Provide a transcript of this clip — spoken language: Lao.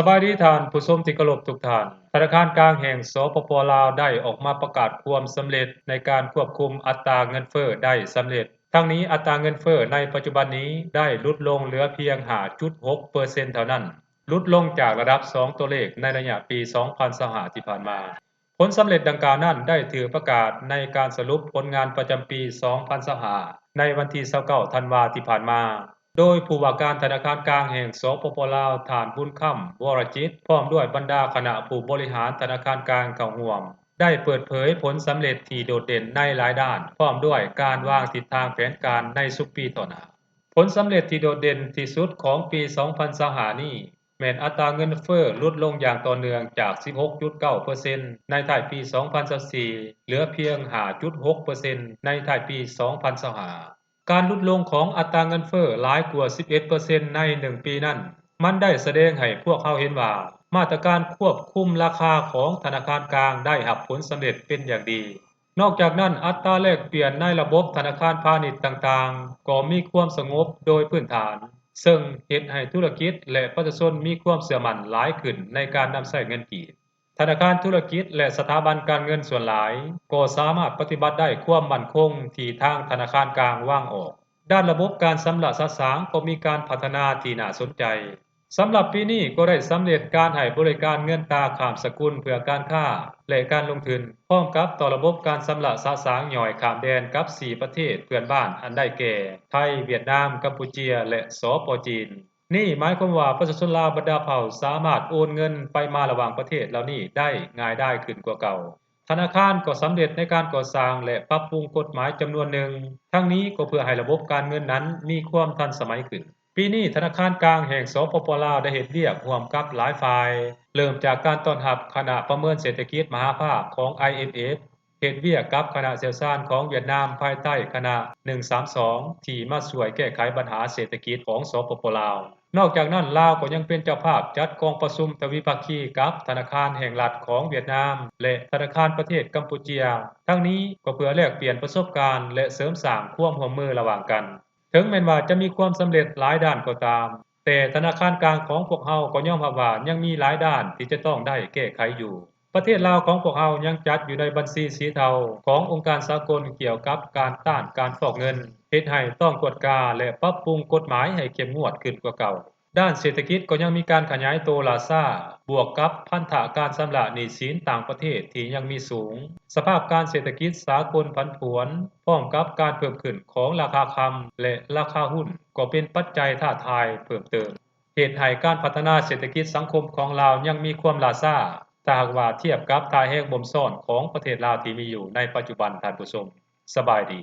ສະບາຍດີທ່ານຜູ້ຊົມທີ່ເຄົາລົບທຸກທ່ານ. ທະນາຄານກາງແຫ່ງ ສປປ ລາວ ໄດ້ອອກມາປະກາດຄວາມສຳເລັດໃນການຄວບຄຸມອັດຕາເງິນເຟີ້ໄດ້ສຳເລັດ. ທັງນີ້ ອັດຕາເງິນເຟີ້ໃນປັດຈຸບັນນີ້ໄດ້ຫຼຸດລົງເຫຼືອພຽງ ຫ້າຈຸດຫົກເປີເຊັນ ເທົ່ານັ້ນ, ຫຼຸດລົງຈາກລະດັບສອງຕົວເລກໃນໄລຍະປີສອງພັນຊາວຫ້າທີ່ຜ່ານມາ. ຜົນສຳເລັດດັ່ງກ່າວນັ້ນໄດ້ຖືກປະກາດໃນການສະຫຼຸບຜົນງານປະຈຳປີສອງພັນຊາວຫ້າ ໃນວັນທີຊາວເກົ້າທັນວາທີ່ຜ່ານມາ, ໂດຍຜູ້ວ່າການທະນາຄານກາງແຫ່ງ ສປປ ລາວ ທ່ານ ບຸນຄຳ ວໍລະຈິດ ພ້ອມດ້ວຍບັນດາຄະນະຜູ້ບໍລິຫານທະນາຄານກາງເຂົ້າຮ່ວມ ໄດ້ເປີດເຜີຍຜົນສຳເລັດທີ່ໂດດເດັ່ນໃນຫຼາຍດ້ານ ພ້ອມດ້ວຍການວາງທິດທາງແຜນການໃນຊຸມປີຕໍ່ໜ້າ. ຜົນສຳເລັດທີ່ໂດດເດັ່ນທີ່ສຸດຂອງປີສອງພັນຊາວຫ້ານີ້ ແມ່ນອັດຕາເງິນເຟີ້ຫຼຸດລົງຢ່າງຕໍ່ເນື່ອງຈາກສິບຫົກຈຸດເກົ້າເປີເຊັນ ໃນທ້າຍປີສອງພັນຊາວສີ່ ເຫຼືອພຽງຫ້າຈຸດຫົກເປີເຊັນ ໃນທ້າຍປີສອງພັນຊາວຫ້າ. ການຫຼຸດລົງຂອງອັດຕາເງິນເຟີ້ຫຼາຍກວ່າສິບເອັດເປີເຊັນໃນໜຶ່ງປີນັ້ນ ມັນໄດ້ສະແດງໃຫ້ພວກເຮົາເຫັນວ່າ ມາດຕະການຄວບຄຸມລາຄາຂອງທະນາຄານກາງໄດ້ຮັບຜົນສຳເລັດເປັນຢ່າງດີ. ນອກຈາກນັ້ນ, ອັດຕາແລກປ່ຽນໃນລະບົບທະນາຄານພານິດຕ່າງໆ ກໍມີຄວາມສະຫງົບໂດຍພື້ນຖານ, ເຊິ່ງເຮັດໃຫ້ທຸລະກິດ ແລະ ປະຊາຊົນມີຄວາມເຊື່ອໝັ້ນຫຼາຍຂຶ້ນໃນການນຳໃຊ້ເງິນກີບ. ທະນາຄານທຸລະກິດ ແລະ ສະຖາບັນການເງິນສ່ວນຫຼາຍ ກໍສາມາດປະຕິບັດໄດ້ຄວາມໝັ້ນຄົງທີ່ທາງທະນາຄານກາງວາງອອກ. ດ້ານລະບົບການຊຳລະສະສາງກໍມີການພັດທະນາທີ່ໜ້າສົນໃຈ. ສຳລັບປີນີ້ກໍໄດ້ສຳເລັດການໃຫ້ບໍລິການເງິນຕາຂ້າມສະກຸນເພື່ອການຄ້າ ແລະ ການລົງທຶນ, ພ້ອມກັບຕໍ່ລະບົບການຊຳລະສະສາງຍ່ອຍຂ້າມແດນກັບສີ່ປະເທດເພື່ອນບ້ານ ອັນໄດ້ແກ່ ໄທ, ຫວຽດນາມ, ກຳປູເຈຍ ແລະ ສປ ຈີນ. ນີ້ໝາຍຄວາມວ່າປະຊາຊົນລາວບັນດາເຜົ່າສາມາດໂອນເງິນໄປມາລະຫວ່າງປະເທດເຫຼົ່ານີ້ໄດ້ງ່າຍດາຍຂຶ້ນກວ່າເກົ່າ. ທະນາຄານກໍສຳເລັດໃນການກໍ່ສ້າງ ແລະ ປັບປຸງກົດໝາຍຈຳນວນໜຶ່ງ, ທັງນີ້ກໍເພື່ອໃຫ້ລະບົບການເງິນນັ້ນມີຄວາມທັນສະໄໝຂຶ້ນ. ປີນີ້ທະນາຄານກາງແຫ່ງ ສປປ ລາວ ໄດ້ເຮັດວຽກຮ່ວມກັບຫຼາຍຝ່າຍ, ເລີ່ມຈາກການຕ້ອນຮັບຄະນະປະເມີນເສດຖະກິດມະຫາພາກຂອງ ໄອເອັມເອັຟ, ເຮັດວຽກກັບຄະນະຊ່ຽວຊານຂອງຫວຽດນາມພາຍໃຕ້ຄະນະໜຶ່ງສາມສອງ ທີ່ມາຊ່ວຍແກ້ໄຂບັນຫາເສດຖະກິດຂອງ ສປປ ລາວ. ນອກຈາກນັ້ນ, ລາວກໍຍັງເປັນເຈົ້າພາບຈັດກອງປະຊຸມທະວິພາຄີກັບທະນາຄານແຫ່ງລັດຂອງຫວຽດນາມ ແລະ ທະນາຄານປະເທດກຳປູເຈຍ, ທັງນີ້ກໍເພື່ອແລກປ່ຽນປະສົບການ ແລະ ເສີມສ້າງຄວາມຮ່ວມມືລະຫວ່າງກັນ. ເຖິງແມ່ນວ່າຈະມີຄວາມສຳເລັດຫຼາຍດ້ານກໍຕາມ, ແຕ່ທະນາຄານກາງຂອງພວກເຮົາກໍຍອມຮັບວ່າຍັງມີຫຼາຍດ້ານທີ່ຈະຕ້ອງໄດ້ແກ້ໄຂຢູ່. ປະເທດລາວຂອງພວກເຮົາຍັງຈັດຢູ່ໃນບັນຊີສີເທົາຂອງອົງການສາກົນກ່ຽວກັບການຕ້ານການຟອກເງິນ, ເຮັດໃຫ້ຕ້ອງກວດກາ ແລະ ປັບປຸງກົດໝາຍໃຫ້ເຂັ້ມງວດຂຶ້ນກວ່າເກົ່າ. ດ້ານເສດຖະກິດກໍຍັງມີການຂະຫຍາຍໂຕຫຼ້າຊ້າ, ບວກກັບພັນທະການຊຳລະໜີ້ສິນຕ່າງປະເທດທີ່ຍັງມີສູງ, ສະພາບການເສດຖະກິດສາກົນຜັນຜວນ, ພ້ອມກັບການເພີ່ມຂຶ້ນຂອງລາຄາຄຳ ແລະ ລາຄາຫຸ້ນ ກໍເປັນປັດໄຈທ້າທາຍເພີ່ມເຕີມ, ເຮັດໃຫ້ການພັດທະນາເສດຖະກິດສັງຄົມຂອງລາວຍັງມີຄວາມຫຼ້າຊ້າ ຖ້າຫາກວ່າທຽບກັບທ່າແຮງບົ່ມຊ້ອນຂອງປະເທດລາວທີ່ມີຢູ່ໃນປັດຈຸບັນ. ທ່ານຜູ້ຊົມ, ສະບາຍດີ.